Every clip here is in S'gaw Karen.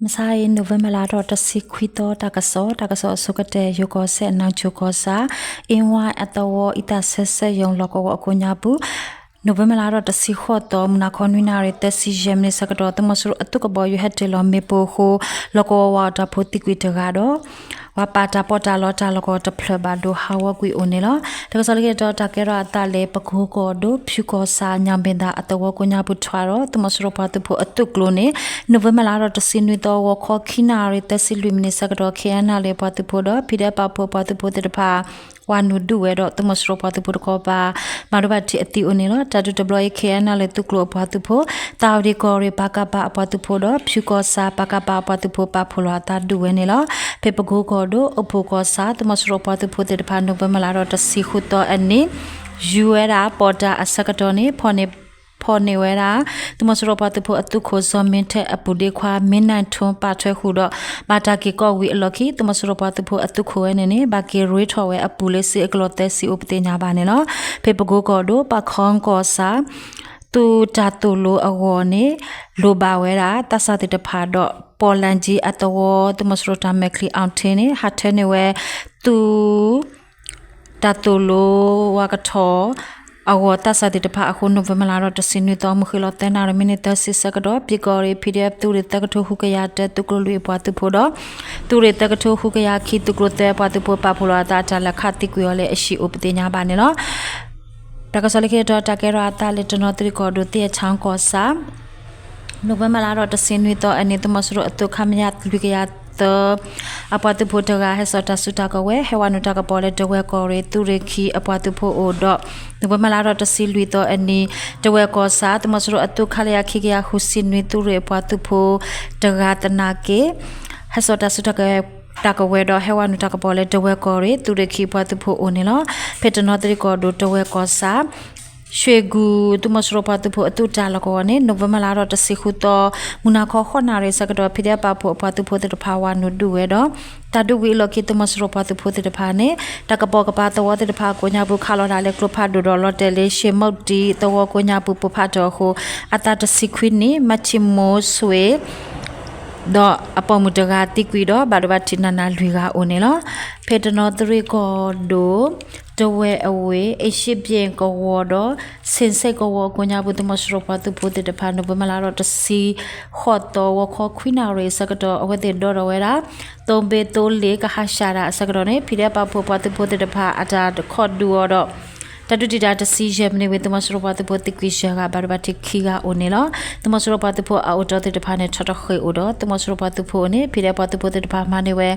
မဆါအံၤ နိၣ်ဝ့ဘၢၣ်လါထီၣ်တဆံခွံသီ တၢ်ကစီၣ်, တၢ်ကစီၣ်အဆိကတၢၢ် ယိၤကီၢ်စဲၣ် နၢ်ကၠိၤကီၢ်ဆၣ် အ့ဝါအသဝီ အံသၣ်ဆၢစဲယိၤ လီၢ်ကဝီၤအကိးညါပူၤ နိၣ်ဝ့ဘၢၣ်လါထီၣ်တဆံဃိးသီ မုၢ်နၤခီနွံနၣ်ရံၣ် သၢဆံယဲၢ်မံးနံးဆၢကတီၢ် သုးမီၤစိရိၤအသုးကဘီယူၤဟဲတ့ၢ်လီၤမ့ၣ်ပိၢ်အဃိ လီၢ်ကဝီၤဝးအီၣ်တၢ်ဖိသံကွံာ်တဂၤဒီး ပှၤပာ်တၢ်ပီးတၢ်လီတၢ်လီၢ်ကဝီၤတဖျၢၣ်ဘၣ်ဒိဟးဂီၤကွံာ်အိၣ်န့ၣ်လီၤ. တၢ်ကစီၣ်လၢခံတတီၤ တၢ်ကဲထီၣ်အသးလၢ ပကိကီၢ်ဒိၣ် ဖၠူကီၢ်ဆၣ် ညၣ်ဘ့ၣ်သၣ်အသဝီကိးညါပူၤထွဲဒီး သုးမီၤစိရိၤပှၤသုးဖိအသုးကျိၤန့ၣ် နိၣ်ဝ့ဘၢၣ်လါထီၣ်တဆံနွံသီ ဂီၤခီခွံနၣ်ရံၣ် သၢဆံလွံၢ်မံးနံးဆၢကတီၢ် ခ့ၣ်အဲၣ်နၣ်လၢပှၤသုးဖိဒီး ဖံးဒဲးပာ်ဖှိၣ်ပှၤသုးဖိသ့ၣ်တဖၣ် ဝၤနုာ်ဒုးဝဲဒီး သုးမီၤစိရိၤပှၤသုးဖိတခီပၤ မၤဒိဘၣ်ထံးအသံအိၣ်န့ၣ်လီၤ. တၢ်ဒုးတဘျီအံၤ ခ့ၣ်အဲၣ်နၣ်လၢသုးကျိၤအပှၤသုးဖိ, သၣ်ဝဒံၣ်ကီၢ်ရ့ၣ် ပကဖ အပှၤသုးဖိဒီး ဖၠူကီၢ်ဆၣ် ပကဖ အပှၤသုးဖိ ပာ်ဖှိၣ်လီၤအသးဒုးဝဲန့ၣ်လီၤ. ဖဲပကိကီၢ်ဒိၣ် အိၣ်ဖှိၣ်ကီၢ်ဆၣ် သုးမီၤစိရိၤပှၤသုးဖိသ့ၣ်တဖၣ် နိၣ်ဝ့ဘၢၣ်လါထီၣ်တဆံဃုသီအနံၤ ယူၤဝဲဒၣ်ပီးတၢ်အဆၢကတီၢ်န့ၣ် ဖီၣ်န့ၢ်ဝဲဒၣ် သုးမီၤစိရိၤပှၤသုးဖိအသုးခိၣ် စီၤမ့ထၢၣ်အပူၤဒ့ခွါ မ့ၢ်နၢ်ထိ ပာ်ထွဲဃုာ်ဒီး ဘၣ်တၢ်က့ၤကီးဝံၤအလီၢ်ခံ သုးမီၤစိရိၤပှၤသုးဖိအသုးခိၣ်ဝဲန့ၣ်န့ၣ် ဘၣ်က့ၤရ့ထီၣ်ဝဲအပူၤလၢစ့အကလီၢ်သၢဆံအိၣ်ပသ့ၣ်ညါဘၣ်န့ၣ်လီၤ. ဖဲပကိကီၢ်ဒိၣ် ပခီကီၢ်ဆၣ် သုးတၢ်သိၣ်လိအဂီၢ်န့ၣ် လိၣ်ဘၣ်ဝဲဒၣ် သးစၢ်သ့ၣ်တဖၣ်ဒီး ပီၣ်လဲၣ်ကၠံအသဝီ သုးမီၤစိရိၤတၢ်မဲာ်ချံ အောင်ဌေး န့ၣ် ဟးထၢန့ၢ်ဝဲ သုး တၢ်သိၣ်လိဝါကထီၣ်အဂီၢ် သးစၢ်သ့ၣ်တဖၣ်အဃိ နိၣ်ဝ့ဘၢၣ်လါထီၣ်တဆံနွံသီ မုၢ်ဃ့ၢ်လီၤသၢနၣ်ရံၣ် မံးနံးသၢဆံဆၢကတီၢ် ပၠ့ၣ်ကီၢ်ရ့ၣ် PDF သုးရ့ၣ်သၢကထိဃုကယၤတၢ သုးကျိၤလွံၢ်အပှၤသုးဖိဒီး သုးရ့ၣ်သၢကထိဃုကယၤခံ သုးကျိၤသၢအပှၤသုးဖိ ပာ်ဖှိၣ်လီၤအသး အတၢ်လဲၤခးသံကွံာ်အီၤလၢအဟံၣ်အိၣ်ပသ့ၣ်ညါဘၣ်န့ၣ်လီၤ. တၢ်ကစီၣ်လၢခံတတီၤ တၢ်ကဲထီၣ်အသးလၢ တနီသရံၣ်ကီၢ်ဒိၣ် သ့ၣ်အဲၣ်ချၣ်ကီၢ်ဆၣ် နိၣ်ဝ့ဘၢၣ်လါထီၣ်တဆံနွံသီအနံၤ သုးမီၤစိရိၤအသုး ခမရ လွံၢ်ကယၤသၢ အပှၤသုးဖိတဂၤ ဟဲစိာ်တၢ်စုတၢ်ကဝဲၤ ဟဲဝၤနုာ်တၢ်ကပီၤလၢ တဝဲၢ်ကီၢ်ရ့ၣ် သုးရ့ၣ်ခံအပှၤသုးဖိအိၣ်ဒီး နိၣ်ဝ့ဘၢၣ်လါထီၣ်တဆံလွံၢ်သီအနံၤ တဝဲၢ်ကီၢ်ဆၣ် သုးမီၤစိရိၤအသုး ခလရ ခံကယၤဃုဆံနွံ သုးရ့ၣ်အပှၤသုးဖိတဂၤသနာ်က့ ဟဲစိာ်တၢ်စုတၢ်ကဝဲၤ တၢ်ကဝဲၤဒီး ဟဲဝၤနုာ်တၢ်ကပီၤလၢ တဝဲၢ်ကီၢ်ရ့ၣ် သုးရ့ၣ်ခံအပှၤသုးဖိအိၣ်န့ၣ်လီၤ. ဖဲတနီသရံၣ်ကီၢ်ဒိၣ် တဝဲၢ်ကီၢ်ဆၣ် ရွှေကူ သုးမီၤစိရိၤပှၤသုးဖိအသုးတၢ်လီၢ်ကဝီၤန့ၣ် နိၣ်ဝ့ဘၢၣ်လါထီၣ်တဆံဃုသီ မုၢ်နၤခီဃိးနၣ်ရံၣ်ဆၢကတီၢ် PDF ပာ်ဖှိၣ်အပှၤသုးဖိသ့ၣ်တဖၣ် ဝၤနုာ်ဒုးဝဲဒီး တၢ်ဒုးဝံၤအလီၢ်ခံ သုးမီၤစိရိၤပှၤသုးဖိသ့ၣ်တဖၣ်န့ၣ် တၢ်ကပိာ်ကပၤသဝီသ့ၣ်တဖၣ်အကိးညါပူၤ ခးလီၤတၢ်လၢကျိဖးဒိၣ်ဒီး လီၤတဲာ်လၢ ရွှေမုၢ်တံ သဝီကိးညါပူၤ ပိၢ်ဖးထီၣ်အဃိ အသးတဆံခွံနံၣ် မၤထံၣ်မိၢ်ဆွ့ ဒီးအပိာ်မုၣ်တဂၤသံကွံာ်ဒီး ဘၣ်ဒိဘၣ်ထံးနးနးလွံၢ်ဂၤအိၣ်န့ၣ်လီၤ. ဖဲတနီသရံၣ်ကီၢ်ဒိၣ် တဝဲၢ်အဝ့ၢ် အ့ၡံဘျ့ၣ်ကဝီၤဒီး ဆ့ၣ်စဲၣ်ကဝီၤအကိးညါပူၤ သုးမီၤစိရိၤပှၤသုးဖိသ့ၣ်တဖၣ် နိၣ်ဝ့ဘၢၣ်လါထီၣ်တဆံဃိးသီ ဂီၤခီခွံနၣ်ရံၣ်အဆၢကတီၢ် အဝဲသ့ၣ်ဒီဒီးဝဲဒၣ် သိဘ့သိလ့ၣ် ကဟးဆှၣ်တၢ်အဆၢကတီၢ်န့ၣ် PDF ပာ်ဖှိၣ်ပှၤသုးဖိသ့ၣ်တဖၣ် အတၢ်တခီဒုးအီၤဒီး တၢ်ဒုးတံာ်တာ်တဆံယဲၢ်မံးနံးဝံၤ သုးမီၤစိရိၤပှၤသုးဖိသံကွံာ်ယဲၢ်ဂၤ ဘၣ်ဒိဘၣ်ထံးခံဂၤအိၣ်န့ၣ်လီၤ. သုးမီၤစိရိၤပှၤသုးဖိအအိၣ်တီသ့ၣ်တဖၣ်န့ၣ် ထီၣ်တဃ့ၢ်အိၣ်ဒီး သုးမီၤစိရိၤပှၤသုးဖိအအိၣ်န့ၣ် PDF ပှၤသုးဖိသ့ၣ်တဖၣ်မၤန့ၢ်ဝဲ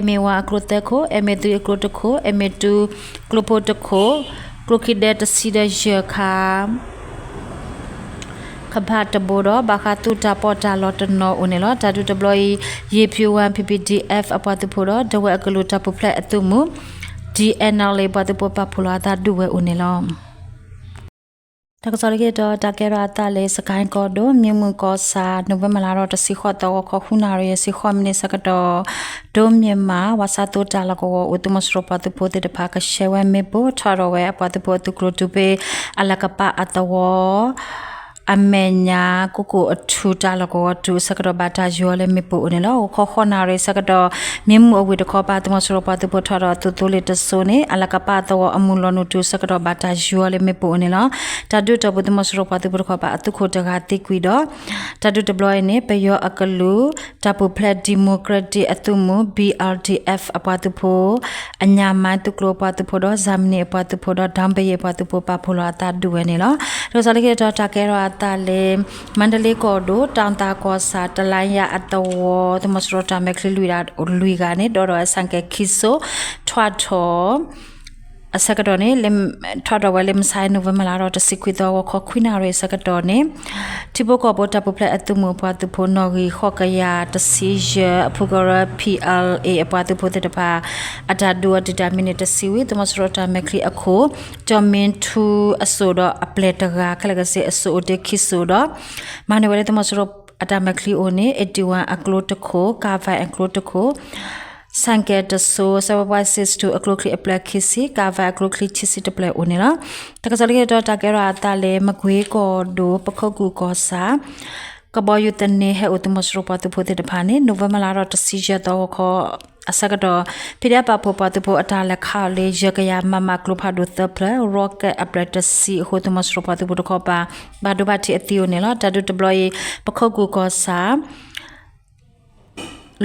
MA one အကျိတၢခိၣ်, MA three အကျိတခိၣ်, MA two ကျိဖိတခိၣ်, ကျိခံဒဲတဆံဒီးယဲၢ်ခါ ခဘၣ်တဘိဒီး ဘၣ်ဃးသုးတၢ်ပီးတၢ်လီတနီၤအိၣ်န့ၣ်လီၤ. တၢ်ဒုးတဘျီအံၤ ယ့ၤဖၠူဝါ PPDF အပှၤသုးဖိဒီး ဒဝဲၢ်အကလုာ်တၢ်ပူၤဖျဲးအသုးမုၢ် DNLA ပှၤသုးဖိပာ်ဖှိၣ်လီၤအသးဒုးဝဲအိၣ်န့ၣ်လီၤ. တၢ်ကစီၣ်လၢခံတတီၤ တၢ်ကဲထီၣ်အသးလၢ စကဲၣ်ကီၢ်ဒိၣ် မ့ၢ်မုၢ်ကီၢ်ဆၣ် နိၣ်ဝ့ဘၢၣ်လါထီၣ်တဆံဃိးသီ ဂီၤခီဃုနၣ်ရံၣ် ဆံဃိးမံးနံးဆၢကတီၢ် ဒိမ့ၢ်မး ဝးဆါသိတၢ်လီၢ်ကဝီၤအိၣ် သုးမီၤစိရိၤပှၤသုးဖိသ့ၣ်တဖၣ် ကဆှဲဝဲမ့ၣ်ပိၢ် ထီၣ်ထီၣ်ဝဲအပှၤသုးဖိအသုးကျိၤတုၤဖဲ အလၤကပၣ်အသဝီ အမဲာ်ညါ ကိကိၣ်အထူတၢ်လီၢ်ကဝီၤတုၤအဆၢကတီၢ် ဘၣ်တၢ်ယူၤအီၤလၢမ့ၣ်ပိၢ်အိၣ်န့ၣ်လီၤ. ဂီၤခီဃိးနၣ်ရံၣ်ဆၢကတီၢ် မ့ၣ်မုၢ်အဝ့ၢ်တခီပၤ သုးမီၤစိရိၤပှၤသုးဖိထီၣ်ဒီး သုးသိလ့ၣ်တစိၤန့ၣ် အလၤကပၣ်အသဝီအမုၢ်လီၤနုာ်တုၤအဆၢကတီၢ် ဘၣ်တၢ်ယူၤအီၤလၢမ့ၣ်ပိၢ်အိၣ်န့ၣ်လီၤ. တၢ်ဒုးတီၢ်ပူၤ သုးမီၤစိရိၤပှၤသုးဖိတခီပၤ အသုးခိၣ်တဂၤသံကွံာ်ဒီး တၢ်ဒုးတဘျီအံၤန့ၣ် ပယီၤအကလုာ် တၢ်ပူၤဖျဲး democratic အသုးမုၢ် BRDF အပှၤသုးဖိ အညၣ်မါသုးကျိၤအပှၤသုးဖိဒီး Germany အပှၤသုးဖိဒီး ဒီဘ့ၣ်အပှၤသုးဖိ ပာ်ဖှိၣ်လီၤအသးဒုးဝဲန့ၣ်လီၤ. တၢ်ကစီၣ်လၢခံတတီၤ တၢ်ကဲထီၣ်အသးလၢ မါဒလ့ကီၢ်ဒိၣ် တၢ်သးကီၢ်ဆၣ် တလါယါအသဝီ သုးမီၤစိရိၤတၢ်မဲာ်ချံလွံၢ်ဂၤန့ၣ် ဒီးဒီးဝဲ ဆိုင်ကယ် ခံစိ ထွးထီၣ် အဆၢကတီၢ်န့ၣ် ထွးထီၣ်ဝဲလၢမုၢ်ဆါ နိၣ်ဝ့ဘၢၣ်လါထီၣ်တဆံခွံသီ ဂီၤခီခွံနၣ်ရံၣ်အဆၢကတီၢ်န့ၣ် ထံဖိကီၢ်ဖိတၢ်ပူၤဖျဲးအသုးမုၢ်အပှၤသုးဖိ နီၣ်ဂံၢ်ဃိးကယၤတဆံယဲၢ် အဖုကရၢ PLA အပှၤသုးဖိသ့ၣ်တဖၣ် အတၢ်ဒုးအီၤတံာ်တာ်မံးနံးတဆံဝံၤ သုးမီၤစိရိၤတၢ်မဲာ်ချံအခိၣ် ကၠီၣ်မ့ထူအစိၣ်ဒီးအပျဲၢ်တဂၤ ခဲလၢာ်ခဲဆ့အစိၣ်အိၣ်တ့ၢ်ခံစိၣ်ဒီး မၤန့ၢ်ဝဲလၢသုးမီၤစိရိၤအတၢ်မဲာ်ချံအအိၣ်န့ၣ် eighty one အကျိတခိၣ်, ကၣ်ဝဲၣ်အကျိတခိၣ် ဆိုင်ကယ် တစိ seven five six two အကျိချံအပျဲၢ်ခံဆံ, ကၣ်ဝဲၣ်အကျိချံခံဆံတပျဲၢ်အိၣ်န့ၣ်လီၤ. တၢ်ကစီၣ်လၢခံတတီၤ တၢ်ကဲထီၣ်အသးလၢ မကွ့ကီၢ်ဒိၣ် ပခိၣ်ကူၣ်ကီၢ်ဆၣ် ကဘီယူၤသန့ ဟဲအိၣ်သုးမီၤစိရိၤပှၤသုးဖိသ့ၣ်တဖၣ်န့ၣ် November လါထီၣ်တဆံယဲၢ်သီဂီၤခီအဆၢကတီၢ် ဖံးဒဲးပာ်ဖှိၣ်ပှၤသုးဖိအတၢ်လဲၤခးအီၤလၢ ယဲၢ်ကယၤမမကျိဖးဒိၣ်သၢဖျၢၣ် rocket အဖျၢၣ်တဆံအဃိ သုးမီၤစိရိၤပှၤသုးဖိတခီပၤ ဘၣ်ဒိဘၣ်ထံးအသံအိၣ်န့ၣ်လီၤ. တၢ်ဒုးတဘျီအံၤ ပခိၣ်ကူၣ်ကီၢ်ဆၣ်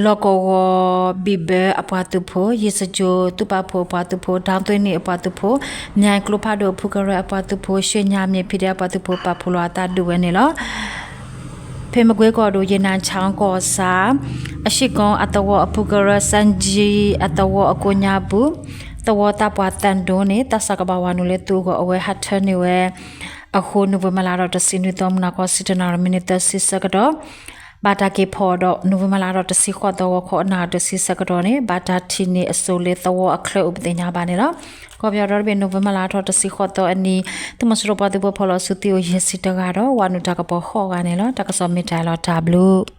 လီၢ်ကဝီၤဘံၣ်ဘၢအပှၤသုးဖိ, ယ့ၣ်စကၠိၤသုးပာ်ဖှိၣ်အပှၤသုးဖိ, ဒီသွ့နံၣ်အပှၤသုးဖိ, မၠဲၣ်ကျိဖးဒိၣ်အဖုကရၢအပှၤသုးဖိ, ရှ့ညါမ့ၢ်ဖံးဒဲးအပှၤသုးဖိ ပာ်ဖှိၣ်လီၤအသးဒုးဝဲန့ၣ်လီၤ. ဖဲမကွ့ကီၢ်ဒိၣ် ယ့ၣ်နၣ်ဆၣ်ကီၢ်ဆၣ် အရှံကီအသဝီအဖုကရၢ စၣ်ကၠံအသဝီအကိးညါပူၤ သဝီသးပှၢ်သၣ်ဒိၣ်န့ၣ် သးစၢ်ကဘၣ်ဝၤနုာ်လၢသုးအဂီၢ် အဝဲဟးထၢန့ၢ်ဝဲ အဃိ November လါထီၣ်တဆံနွံသီ မုၢ်နၤခီဆံတၢနၣ်ရံၣ် မံးနံးသၢဆံဆၢကတီၢ် ဘၣ်တၢ်က့ၤဖီၣ်ဒီး November လါထီၣ်တဆံဃိးသီဂီၤခီ အနၣ်ရံၣ်တဆံဆၢကတီၢ်န့ၣ် ဘၣ်တၢ်ထံၣ်န့ၢ်အစိၤလၢသဝီအချၢအိၣ်ပသ့ၣ်ညါဘၣ်န့ၣ်လီၤ. ကီၢ်ပယီၤဒီတဘ့ၣ် November လါထီၣ်တဆံဃိးသီအနံၤ သုးမီၤစိရိၤပှၤသုးဖိဖီၣ်လီၤစုသံအိၣ်ယဲၢ်ဆံတဂၤဒီး ဝၤနုာ်တၢ်ကပီၤဃိးဂၤန့ၣ်လီၤ. တၢ်ကစီၣ်မ့ၢ်တၢ်လီၤတၢ်ဘျုး